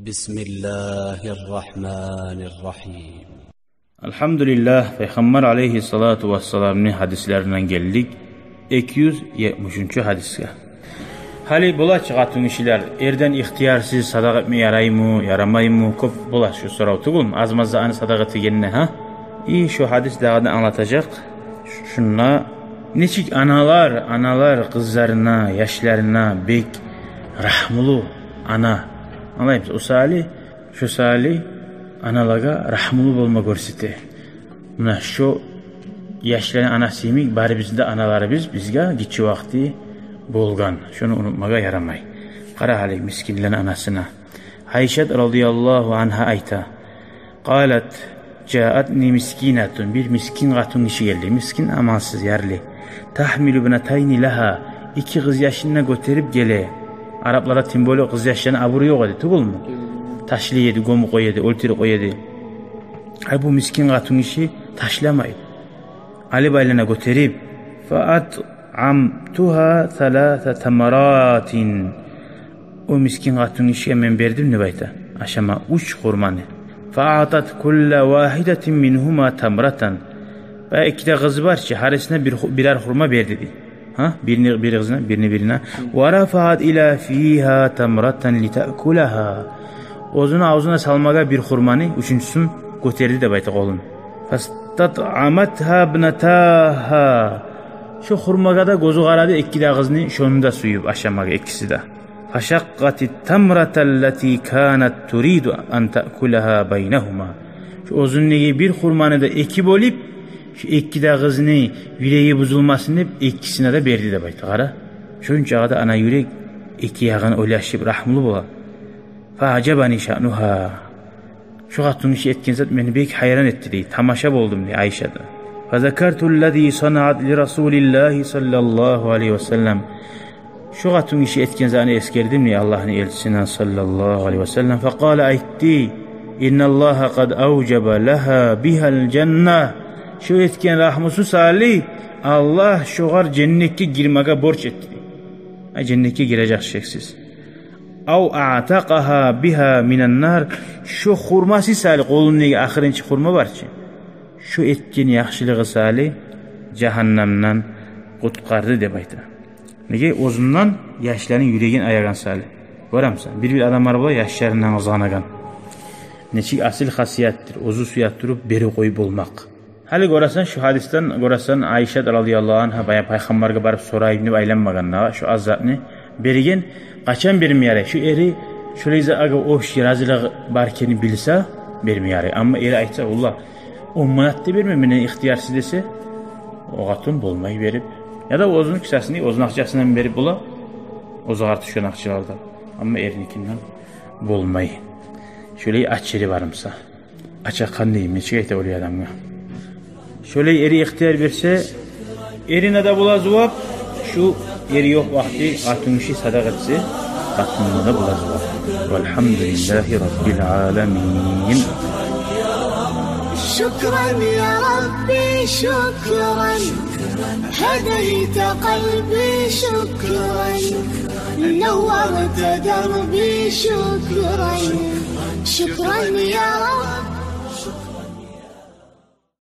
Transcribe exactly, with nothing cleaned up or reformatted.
بسم الله الرحمن الرحيم. Алгьамдулиллагь, Пайхаммар алайгьиссалату вассаламны гьадислеринден гелдик. Эки юз етмишинчи гьадисге. Гьали бола чы къатынгишилер, эрден ихтиярсыз садагъа этме ярайму, ярамайму? Кёп бола шу сорав, тюгюлмю? Аз-маз да аны садагъа этегенде, гьа? И шу гьадис дагъы да англатажакъ. Шунда нечик аналар, аналар къызларына, яшларына бек рагьмулу ана. Англаймысыз? О саялы, шо саялы аналагъа рагьмулу болма гёрсете. Муна шо яшланы анасы йимик, барыбызны да аналарыбыз бизге гиччи вакъти болгъан. Шону унутмагъа ярамай. Къара гьали мискинлени анасына. Айшат радияллагьу ангьа айта: قالت: جاءتني مسكينة, бир мискин къатынгиши гелди. Мискин, амалсыз, ярлы. تحمل ابنتين لها, эки къызъяшын да гётерип геле. Арапларда тем более къызъяшланы абуру ёкъ эди, тюгюлмю? Ташлай эди, гёмюп къоя эди, оьлтюрюп къоя эди. Ай, бу мискин къатынгиши ташламай, алып айлана гётерип. فأطعمتها ثلاث تمرات. О мискин къатынгишиге мен бердим деп айта ашама уьч хурманы. فأعطت كل واحدة منهما تمرة. Баягъы эки де къызы бар чы, гьарисине бир ху-, бирер хурма берди дей. Гьа? Бирини бир къызына, бирини бирине. ورفعت إلى فيها تمرة لتأكلها. Оьзюню авзуна салмагъа бир хурманы, уьчюнчюсюн гётерди деп айта къолун. فاستطعمتها ابنتاها. Шо хурмагъа да гёзю къарады эки де къызны, шону да сююп ашамагъа экиси де. فشقت التمرة التي كانت تريد أن تأكلها بينهما. Шо оьзюндеги бир хурманы да эки бёлюп, шо эки де къызны юреги бузулмасын деп, экисине де берди деп айта. Къара, шончагъа да ана юрек эки ягъын ойлашып рагьмулу бола. فأعجبني شأنها. Шо къатынгиши этген зат мени бек гьайран этди дей, тамаша болдум дей Айшат. فذكرت الذي صنعت لرسول الله صلى الله عليه وسلم. Шо къатынгиши этген затны эсгердим дей Аллагьны элчисине саллаллагьу алайгьи ва саллам. فقال, айтды: إن الله قد أوجب لها بها الجنة. Шо этген рагьмусу саялы Аллагь шогъар женнетге гирмеге борч этди дей. Ай, женнетге гирежек шексиз. أو أعتقها بها من النار. Шо хурмасы саялы, къолундагъы ахырынчы хурма бар чы, шо этген яхшылыгъы саялы жагьаннамдан къутгъарды деп айта. Неге? Оьзюнден яшланы юрегин аягъан саялы. Гёремисен, бир-бир адамлар бола яшларындан къызгъанагъан. Нечик асил хасиятдыр, оьзю сюе туруп берип къоюп болмакъ. Гьали гёресен, шу гьадисден гёресен, Айшат радияллагьу ангьа баягъы Пайхаммаргъа барып сорайым деп айланмагъан дагъы, шу аз затны берген. Къачан берме ярай? Шу эри шолай затгъа общий разилиги бар экенни билсе, берме ярай. Амма эри айтса: «Валлагь, он манат да берме менден ихтиярсыз», — десе, о къатын болмай берип. Яда оьзюню кисасыны, оьзюню акъчасындан берип бола, оьзюгъар тюшген акъчалардан. Амма эриникинден болмай. Шолай ач эри барымса. Ач акъ къан дейим, нечик айта олай адамгъа. Шолай эри ихтияр берсе, эрине де бола зувап, шу эри ёкъ вакъти къатынгиши садагъа этсе, къатынына да бола зувап. والحمد لله رب العالمين. شكرا يا ربي، شكرا. هديت قلبي، شكرا. نورت دربي، شكرا. شكرا يا رب.